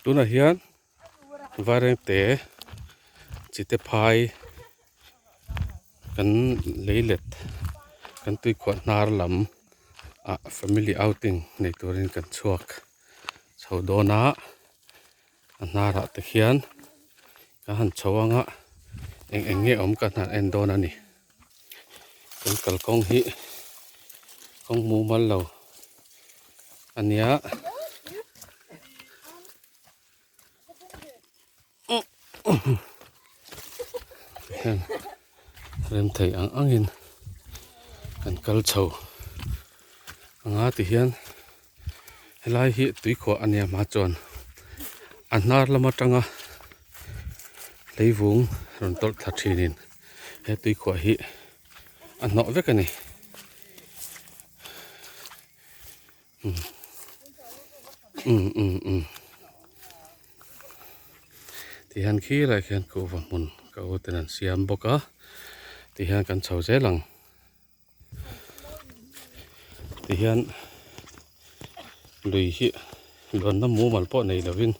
Tunah hian Vairengte chite phai kan lei let kan tuikhuah hnar lam ah family outing nei turin kan chhuak chho dawn a a hnarah te khian kan han chho ang a eng eng nge awm kan han en dawn a ni. Kan kalkawng hi kawng mumal lo a nia. Hian rem thei ang angin kan kal chho anga ti hian helai hi tuikhuah a nia hma chuan a hnar lam atanga leivung rawn tawlh thla thinin he tuikhuah hi a hnawh vek a ni. Um um um ti hian khilai khian kuhva hmun ka u ten an siam bawk a ti hian kan chho zel ang ti hian lui hi luanna mumal pawh nei lovin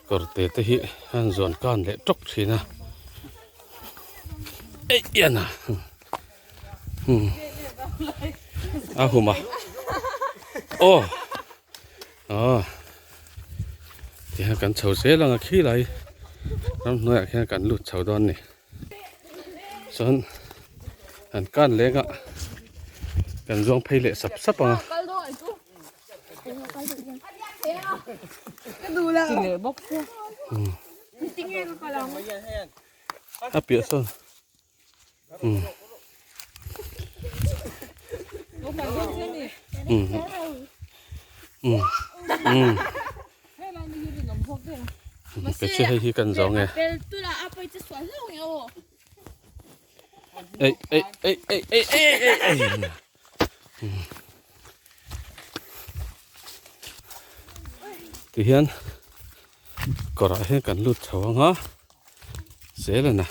kawr te te hi a han zawn kan leh tawk thin a eih hian a a hum a aw aw tihian kan chho zel ang a khilai ramhnuaiah khian kan lut chho dawn a ni chuan kan kan leng a kan zawng phei leh sap sap ang a. A piah sawn um um um um ka che hei hi kan zawng e ei ei ei ei ei ei ei ei Tihian kawrah hian kan lut chho ang a zel a na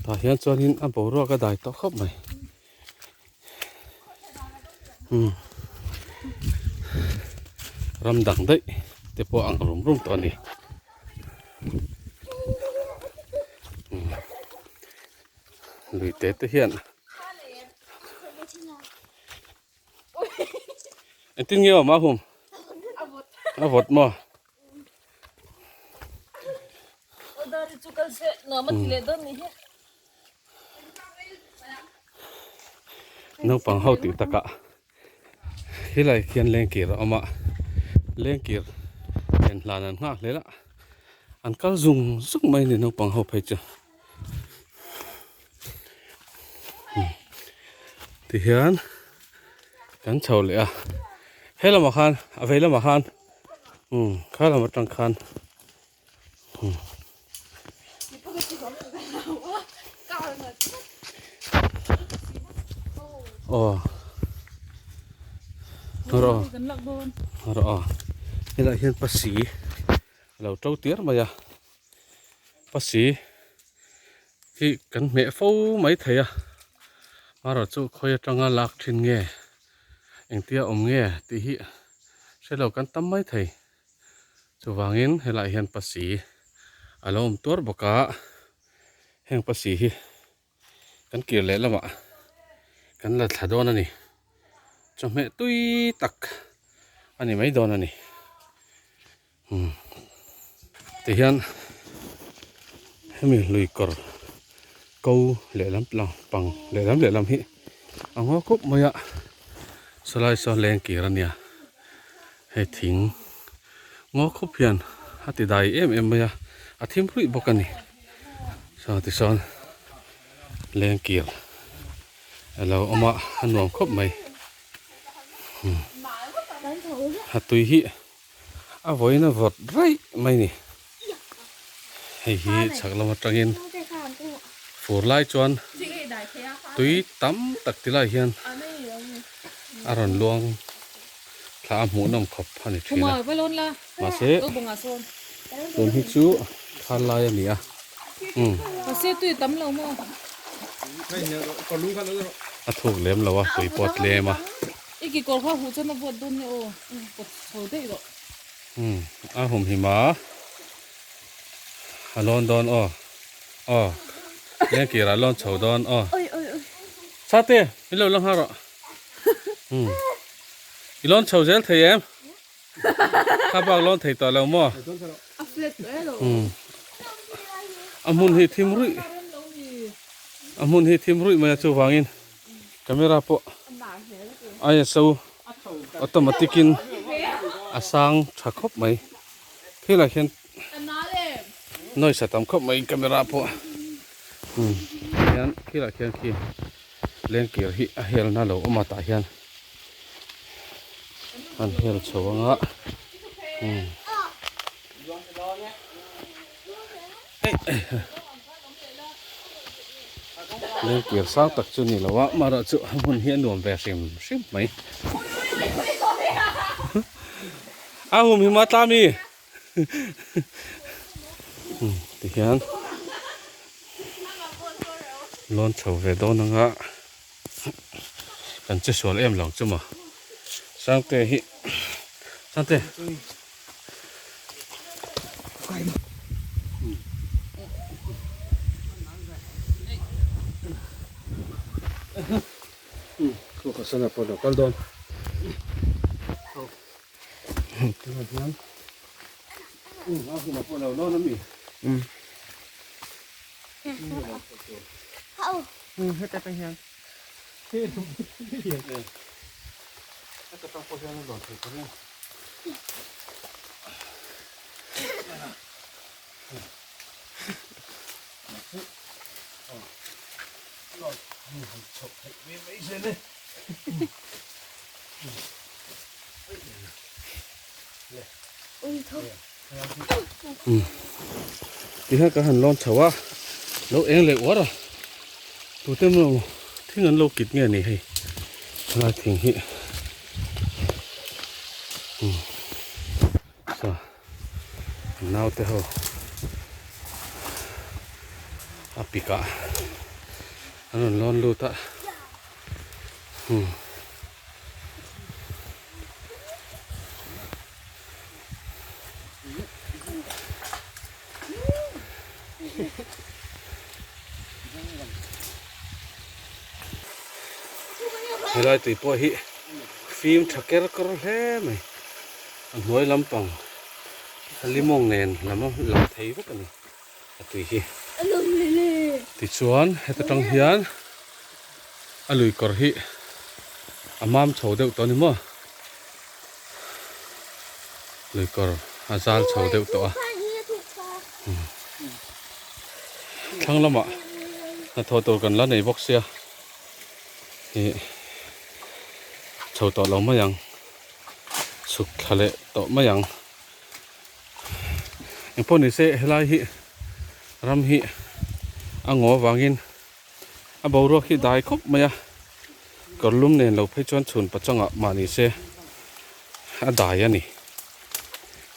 tah hian chuanin a boruak a dai tawh khawp mai umm ram dang daih te pawh a ang rum rum tawh a ni lui te te hian. Engtin nge awm a hum? A vawt maw? Naupang ho tih takah helai khian lengkir a awm a, lengkir len hlan an nghak hlel a, an kal zung zung mai a ni naupang ho phei chu. Tihian kan chho leh a he lamah khan a vei lamah khan umm kha lam atang khan umm aw rawh rawh aw helaiah hian pasi a lo to tir mai a. Pasi hi kan hmeh fo mai thei a marawh chu khawi atanga lak thin nge engtia awm nge tih hi hre lo kan tam mai thei chuvangin helaiah hian pasi a lo awm tuar bawk a heng pasi hi kan kir leh lamah kan la thla dawn a ni chawhmeh tui tak a ni mai dawn a ni. Tihian hemi lui kawr ko lehlam lang pang lehlam lehlam hi a ngaw khawp mai a sawlai saw leng kir a nia hei thing ngaw khawp hian a ti dai em em mai a a thim hruih bawk a ni saw tisawn leng kir a lo awm a a nuam khawp mai a tui hi. A vawiin a vawt raih mai ni. Hei hi chhak lam atangin fur lai chuan tui tam tak ti lai hian a rawn luang thla a hmuhnawm khawp a ni thin a. Mahse tun hi chu thal lai a ni a. Umm. A thuk lem lo a tui pawh a tlem a. kekawr kha huh chuan a vawt dawn nia aw, kawt chho daih rawh. Umm a hum him a, a lawn dawn aw, aw lengkir ah lawn chho dawn aw. Chate min lo la nghal rawh. Umm i lawn chho zel thei em? Kha bak lawn thei tawh lo maw? Umm a hmun hi thim ruih a hmun hi thim ruih mai a chuvangin camera pawh ISO automatic in a sang tha khawp mai thilah hian noise a tam khawp mai camera pawh umm hian khilah khian khi lengkir hi a helna lo awm a tah hian an hel chho anga umm Lengkir sang tak chu ni lo a, mahrawh chu a hmun hi a nuam ve hrim hrim mai. A hum hi ma tla mi? Tihian lawn chho ve dawn anga kan che sual em lo chu maw. Sangte hi Sangte. Sana pawh lo kal dawn tunah hian a hunah pawh lo lawn a mi heta tang hian heta tang pawh hian a lawn thei tur a ni. Tihian ka han lawn chho a, lo eng leh uar a, tute emaw thing an lo kit nge ni hei helai thing hi. Saw naute ho a pik ah an rawn lawn lut a Helai tui pawh hi fim tha ker kawr hle mai a hnuai lampang a limawng nen lam a lang thei vek a ni a tui hi tichuan heta tang hian a lui kawr hi a mam chho deuh tawh a ni maw. Luikawr a zal chho deuh tawh a thlang lamah hnathawh tur kan la nei bawk sia ih chho tawh lo mai ang chhuk thla leh tawh mai ang engpawh ni se helai hi ram hi a ngaw avangin a boruak hi dai khawp mai a. Kawr lum nen lo phei chuan chhun pachangah mah ni se a dai a ni.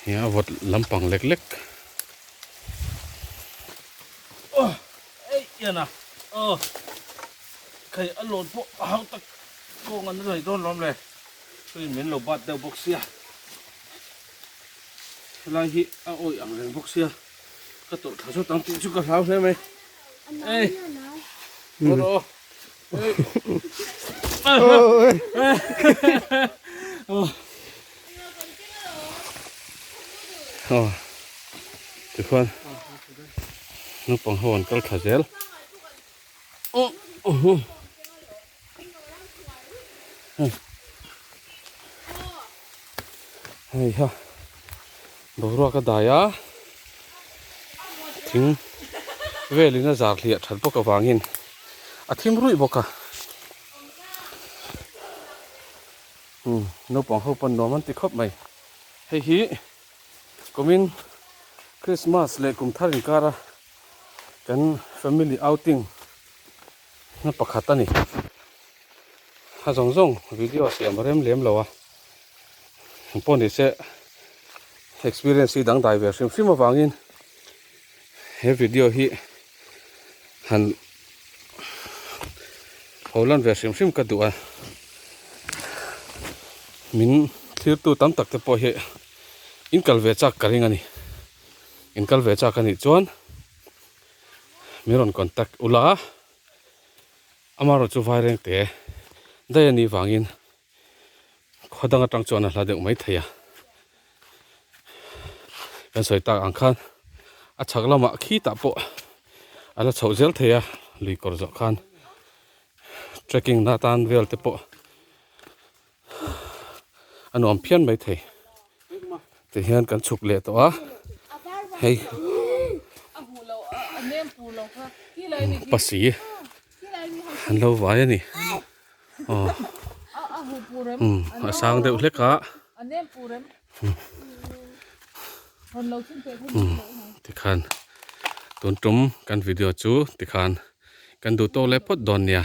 Hei a vawt lampang lek lek. Aw ei ian a aw khai a lawn pawh a hau tak kawng an raih dawn lawm le hei min lo bat deuh bawk sia helai hi a awih ang reng bawk sia ka tawlh thla zawt ang tih chu ka hlau hle mai ei aw aw. Aw tikhuan naupang ho an kal thla zel hei ha boruak a dai a thing velin a zar hliah that bawk avangin a thim ruih bawk a umm naupang ho pawn nuam an ti khawp mai hei hi kumin Christmas leh kum thar inkar a kan family outing na pakhat a ni a zawng zawng video siam a rem lem lo a engpawh ni se experience hi dangdai ve hrim hrim avangin he video hi han ho lan ve hrim hrim ka duh a. Min thlirtu tam tak te pawh hi in kal ve chak ka ring a ni. In kal ve chak a nih chuan min rawn contact ula amaherawhchu vairengte daih a nih vangin khaw dang atang chuan a hla deuh mai thei a. Kan sawi tak ang khan a chhak lamah khitah pawh a la chhoh zel thei a lui kawr zawh khan trekking na tan vel te pawh a nuam phian mai thei ti hian kan chhuk leh tawh a hei pasi an lo vai a ni aw umm a sang deuh hlek a umm tikhan tun tum kan video chu tikhan kan duh tawk leh phawt dawn nia.